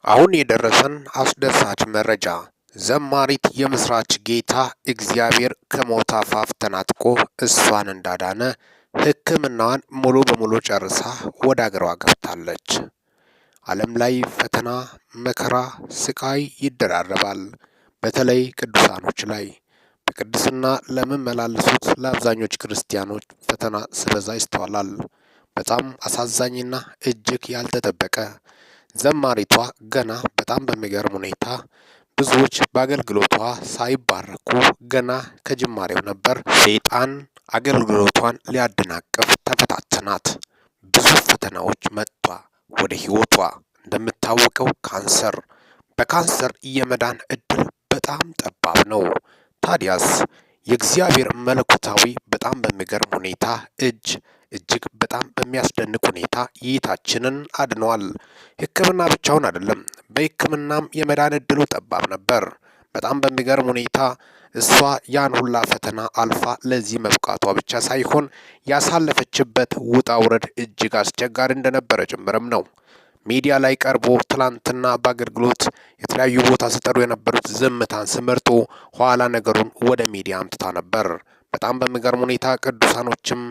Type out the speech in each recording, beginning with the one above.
አሁን የደረሰን አስደሳች መረጃ ዘማሪት የምስራች ጌታ እግዚአብሔር ከሞት አፋፍ ተናጥቆ እሷን እንዳዳነ ሕክምናዋን ሙሉ በሙሉ ጨርሳ ወደ አገሯ ገብታለች። ዓለም ላይ ፈተና፣ መከራ፣ ስቃይ ይደራረባል። በተለይ ቅዱሳኖች ላይ በቅድስና ለሚመላለሱት ለአብዛኞች ክርስቲያኖች ፈተና ሲበዛ ይስተዋላል። በጣም አሳዛኝና እጅግ ያልተጠበቀ ዘማሪቷ ገና በጣም በሚገርም ሁኔታ ብዙዎች በአገልግሎቷ ሳይባረኩ ገና ከጅማሬው ነበር ሰይጣን አገልግሎቷን ሊያደናቅፍ ተፈታተናት። ብዙ ፈተናዎች መጥቷ ወደ ህይወቷ። እንደምታወቀው ካንሰር፣ በካንሰር የመዳን እድል በጣም ጠባብ ነው። ታዲያስ የእግዚአብሔር መለኮታዊ በጣም በሚገርም ሁኔታ እጅ እጅግ በጣም በሚያስደንቅ ሁኔታ እይታችንን አድኗል። ሕክምና ብቻውን አይደለም፣ በሕክምናም የመዳን እድሉ ጠባብ ነበር። በጣም በሚገርም ሁኔታ እሷ ያን ሁላ ፈተና አልፋ ለዚህ መብቃቷ ብቻ ሳይሆን ያሳለፈችበት ውጣ ውረድ እጅግ አስቸጋሪ እንደነበረ ጭምርም ነው። ሚዲያ ላይ ቀርቦ ትላንትና በአገልግሎት የተለያዩ ቦታ ሲጠሩ የነበሩት ዝምታን ስመርጦ ኋላ ነገሩን ወደ ሚዲያ አምጥታ ነበር። በጣም በሚገርም ሁኔታ ቅዱሳኖችም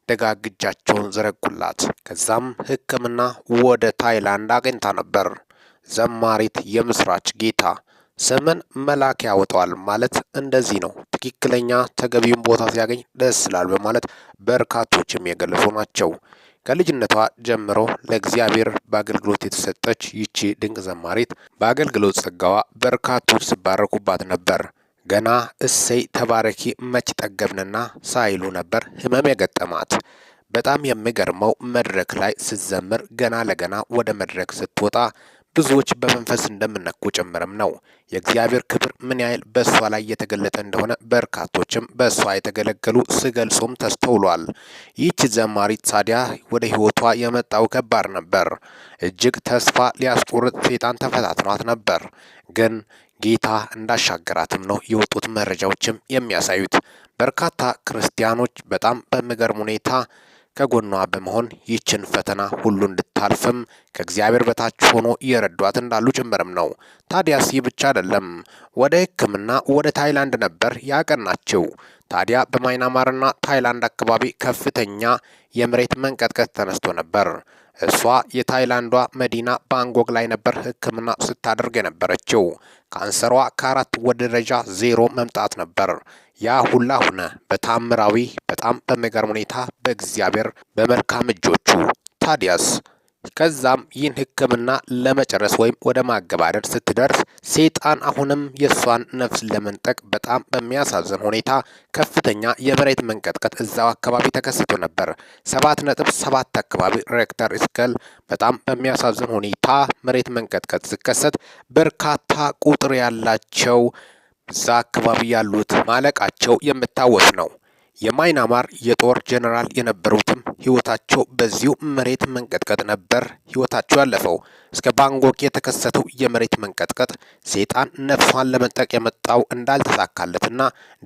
ደጋግ እጃቸውን ዘረጉላት። ከዛም ሕክምና ወደ ታይላንድ አግኝታ ነበር። ዘማሪት የምስራች ጌታ ስምን መልአክ ያወጣዋል ማለት እንደዚህ ነው። ትክክለኛ ተገቢውን ቦታ ሲያገኝ ደስ ይላል በማለት በርካቶችም የገለጹ ናቸው። ከልጅነቷ ጀምሮ ለእግዚአብሔር በአገልግሎት የተሰጠች ይቺ ድንቅ ዘማሪት በአገልግሎት ጸጋዋ በርካቶች ሲባረኩባት ነበር። ገና እሰይ ተባረኪ መች ጠገብንና ሳይሉ ነበር ህመም የገጠማት። በጣም የሚገርመው መድረክ ላይ ስትዘምር ገና ለገና ወደ መድረክ ስትወጣ ብዙዎች በመንፈስ እንደምነኩ ጭምርም ነው። የእግዚአብሔር ክብር ምን ያህል በእሷ ላይ የተገለጠ እንደሆነ በርካቶችም በእሷ የተገለገሉ ሲገልጹም ተስተውሏል። ይህች ዘማሪት ታዲያ ወደ ህይወቷ የመጣው ከባድ ነበር። እጅግ ተስፋ ሊያስቆርጥ ሴጣን ተፈታትኗት ነበር ግን ጌታ እንዳሻገራትም ነው የወጡት መረጃዎችም የሚያሳዩት። በርካታ ክርስቲያኖች በጣም በሚገርም ሁኔታ ከጎኗ በመሆን ይህችን ፈተና ሁሉ እንድታልፍም ከእግዚአብሔር በታች ሆኖ እየረዷት እንዳሉ ጭምርም ነው። ታዲያስ ይህ ብቻ አይደለም። ወደ ሕክምና ወደ ታይላንድ ነበር ያቀናችው። ታዲያ በማይናማርና ታይላንድ አካባቢ ከፍተኛ የመሬት መንቀጥቀጥ ተነስቶ ነበር። እሷ የታይላንዷ መዲና ባንኮክ ላይ ነበር ሕክምና ስታደርግ የነበረችው። ካንሰሯ ከ4 ወደ ደረጃ 0 መምጣት ነበር። ያ ሁላ ሆነ በታምራዊ በጣም በሚገርም ሁኔታ በእግዚአብሔር በመልካም እጆቹ። ታዲያስ ከዛም ይህን ሕክምና ለመጨረስ ወይም ወደ ማገባደድ ስትደርስ ሰይጣን አሁንም የእሷን ነፍስ ለመንጠቅ በጣም በሚያሳዝን ሁኔታ ከፍተኛ የመሬት መንቀጥቀጥ እዛው አካባቢ ተከስቶ ነበር። 7.7 አካባቢ ሬክተር ስኬል በጣም በሚያሳዝን ሁኔታ መሬት መንቀጥቀጥ ሲከሰት በርካታ ቁጥር ያላቸው እዛ አካባቢ ያሉት ማለቃቸው የሚታወስ ነው። የማይናማር የጦር ጄኔራል የነበሩትም ህይወታቸው በዚሁ መሬት መንቀጥቀጥ ነበር ህይወታቸው ያለፈው። እስከ ባንኮክ የተከሰተው የመሬት መንቀጥቀጥ ሰይጣን ነፍሷን ለመንጠቅ የመጣው እንዳልተሳካለትና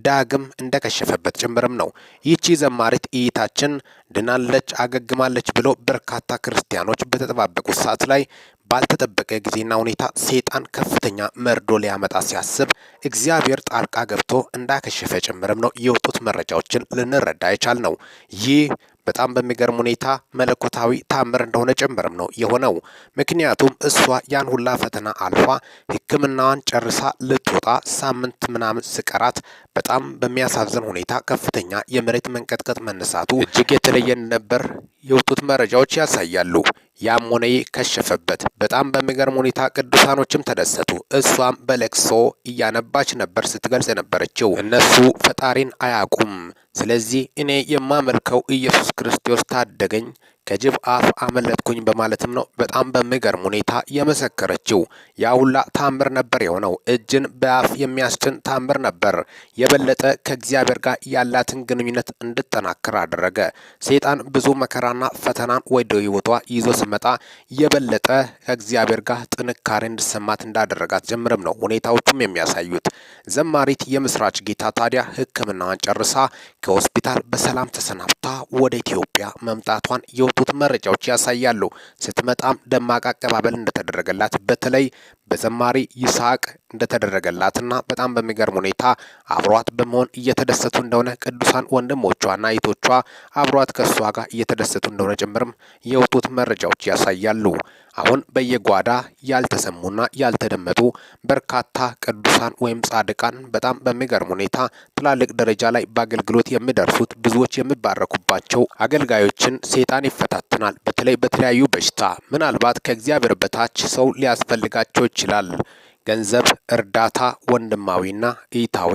ዳግም እንደከሸፈበት ጭምርም ነው። ይህቺ ዘማሪት እይታችን ድናለች፣ አገግማለች ብሎ በርካታ ክርስቲያኖች በተጠባበቁት ሰዓት ላይ ባልተጠበቀ ጊዜና ሁኔታ ሰይጣን ከፍተኛ መርዶ ሊያመጣ ሲያስብ እግዚአብሔር ጣልቃ ገብቶ እንዳከሸፈ ጭምርም ነው የወጡት መረጃዎችን ልንረዳ የቻልነው። ይህ በጣም በሚገርም ሁኔታ መለኮታዊ ታምር እንደሆነ ጭምርም ነው የሆነው። ምክንያቱም እሷ ያን ሁላ ፈተና አልፋ ሕክምናዋን ጨርሳ ልትወጣ ሳምንት ምናምን ስቀራት በጣም በሚያሳዝን ሁኔታ ከፍተኛ የመሬት መንቀጥቀጥ መነሳቱ እጅግ የተለየ ነበር የወጡት መረጃዎች ያሳያሉ። ያም ሆነ ይህ ከሸፈበት። በጣም በሚገርም ሁኔታ ቅዱሳኖችም ተደሰቱ። እሷም በለቅሶ እያነባች ነበር ስትገልጽ የነበረችው። እነሱ ፈጣሪን አያውቁም። ስለዚህ እኔ የማመልከው ኢየሱስ ክርስቶስ ታደገኝ፣ ከጅብ አፍ አመለጥኩኝ በማለትም ነው በጣም በሚገርም ሁኔታ የመሰከረችው። ያ ሁላ ታምር ነበር የሆነው። እጅን በአፍ የሚያስጭን ታምር ነበር። የበለጠ ከእግዚአብሔር ጋር ያላትን ግንኙነት እንድጠናክር አደረገ። ሰይጣን ብዙ መከራና ፈተናን ወደ ህይወቷ ይዞ ሲመጣ የበለጠ ከእግዚአብሔር ጋር ጥንካሬ እንድሰማት እንዳደረጋት ጀምርም ነው ሁኔታዎቹም የሚያሳዩት። ዘማሪት የምስራች ጌታ ታዲያ ሕክምናዋን ጨርሳ ከሆስፒታል በሰላም ተሰናብታ ወደ ኢትዮጵያ መምጣቷን የወጡት የወጡት መረጃዎች ያሳያሉ። ስትመጣም ደማቅ አቀባበል እንደተደረገላት በተለይ በዘማሪ ይስሐቅ እንደተደረገላትና በጣም በሚገርም ሁኔታ አብሯት በመሆን እየተደሰቱ እንደሆነ ቅዱሳን ወንድሞቿና እህቶቿ አብሯት ከእሷ ጋር እየተደሰቱ እንደሆነ ጭምርም የወጡት መረጃዎች ያሳያሉ። አሁን በየጓዳ ያልተሰሙና ያልተደመጡ በርካታ ቅዱሳን ወይም ጻድቃን በጣም በሚገርም ሁኔታ ትላልቅ ደረጃ ላይ በአገልግሎት የሚደርሱት ብዙዎች የሚባረኩባቸው አገልጋዮችን ሰይጣን ይፈታተናል። በተለይ በተለያዩ በሽታ ምናልባት ከእግዚአብሔር በታች ሰው ሊያስፈልጋቸው ይችላል። ገንዘብ፣ እርዳታ፣ ወንድማዊና እህታዊ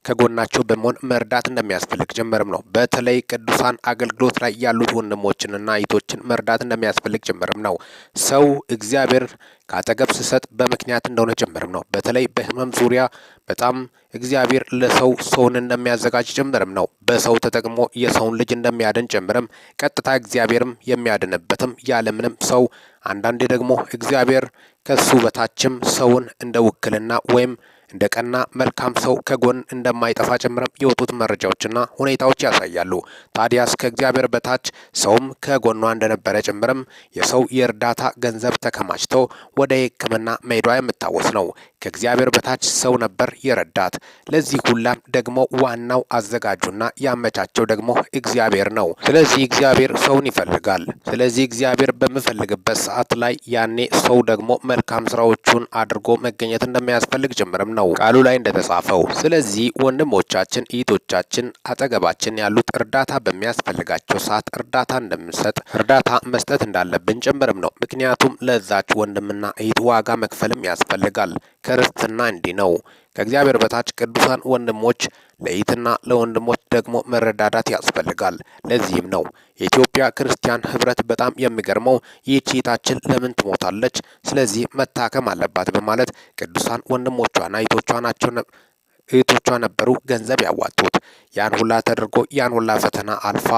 ከጎናቸው በመሆን መርዳት እንደሚያስፈልግ ጭምርም ነው። በተለይ ቅዱሳን አገልግሎት ላይ ያሉት ወንድሞችንና እህቶችን መርዳት እንደሚያስፈልግ ጭምርም ነው። ሰው እግዚአብሔር ከአጠገብ ሲሰጥ በምክንያት እንደሆነ ጭምርም ነው። በተለይ በህመም ዙሪያ በጣም እግዚአብሔር ለሰው ሰውን እንደሚያዘጋጅ ጭምርም ነው። በሰው ተጠቅሞ የሰውን ልጅ እንደሚያድን ጭምርም ቀጥታ እግዚአብሔርም የሚያድንበትም ያለምንም ሰው አንዳንዴ ደግሞ እግዚአብሔር ከሱ በታችም ሰውን እንደ ውክልና ወይም እንደ ቀና መልካም ሰው ከጎን እንደማይጠፋ ጭምርም የወጡት መረጃዎችና ሁኔታዎች ያሳያሉ። ታዲያስ ከእግዚአብሔር በታች ሰውም ከጎኗ እንደነበረ ጭምርም የሰው የእርዳታ ገንዘብ ተከማችቶ ወደ ሕክምና መሄዷ የምታወስ ነው። ከእግዚአብሔር በታች ሰው ነበር የረዳት። ለዚህ ሁላም ደግሞ ዋናው አዘጋጁና ያመቻቸው ደግሞ እግዚአብሔር ነው። ስለዚህ እግዚአብሔር ሰውን ይፈልጋል። ስለዚህ እግዚአብሔር በምፈልግበት ሰዓት ላይ ያኔ ሰው ደግሞ መልካም ስራዎቹን አድርጎ መገኘት እንደሚያስፈልግ ጭምርም ነው ቃሉ ላይ እንደተጻፈው። ስለዚህ ወንድሞቻችን እህቶቻችን አጠገባችን ያሉት እርዳታ በሚያስፈልጋቸው ሰዓት እርዳታ እንደምንሰጥ እርዳታ መስጠት እንዳለብን ጭምርም ነው። ምክንያቱም ለዛች ወንድምና እህት ዋጋ መክፈልም ያስፈልጋል። ክርስትና እንዲህ ነው። ከእግዚአብሔር በታች ቅዱሳን ወንድሞች ለእህትና ለወንድሞች ደግሞ መረዳዳት ያስፈልጋል። ለዚህም ነው የኢትዮጵያ ክርስቲያን ህብረት በጣም የሚገርመው ይህች እህታችን ለምን ትሞታለች? ስለዚህ መታከም አለባት በማለት ቅዱሳን ወንድሞቿና እህቶቿ ናቸው እህቶቿ ነበሩ ገንዘብ ያዋጡት። ያን ሁላ ተደርጎ ያን ሁላ ፈተና አልፋ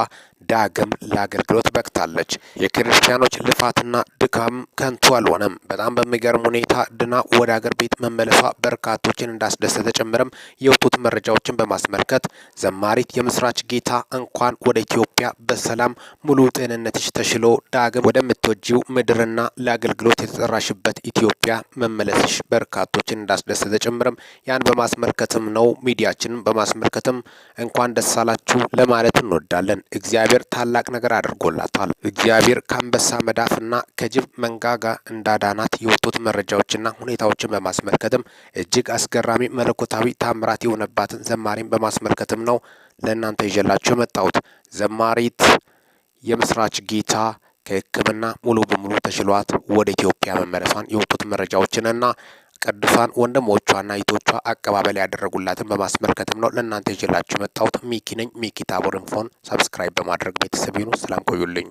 ዳግም ለአገልግሎት በቅታለች። የክርስቲያኖች ልፋትና ድካም ከንቱ አልሆነም። በጣም በሚገርም ሁኔታ ድና ወደ አገር ቤት መመለሷ በርካቶችን እንዳስደሰተ ጭምርም የወጡት መረጃዎችን በማስመልከት ዘማሪት የምስራች ጌታ እንኳን ወደ ኢትዮጵያ በሰላም ሙሉ ጤንነትሽ ተሽሎ ዳግም ወደምትወጂው ምድርና ለአገልግሎት የተጠራሽበት ኢትዮጵያ መመለስሽ በርካቶችን እንዳስደሰተ ጭምርም ያን በማስመልከትም ነው ሚዲያችንን በማስመልከትም እንኳን ደስ አላችሁ ለማለት እንወዳለን። እግዚአብሔር ታላቅ ነገር አድርጎላታል። እግዚአብሔር ከአንበሳ መዳፍና ከጅብ መንጋጋ እንዳዳናት የወጡት መረጃዎችና ሁኔታዎችን በማስመልከትም እጅግ አስገራሚ መለኮታዊ ታምራት የሆነባትን ዘማሪን በማስመልከትም ነው ለእናንተ ይዤላችሁ የመጣሁት። ዘማሪት የምስራች ጌታ ከሕክምና ሙሉ በሙሉ ተሽሏት ወደ ኢትዮጵያ መመለሷን የወጡት መረጃዎችንና ቅዱሳን ወንድሞቿና እህቶቿ አቀባበል ያደረጉላትን በማስመልከትም ነው ለእናንተ ይዤላችሁ የመጣሁት። ሚኪ ነኝ። ሚኪ ታቦር ኢንፎን subscribe በማድረግ ቤተሰብ ይሁኑ። ሰላም ቆዩልኝ።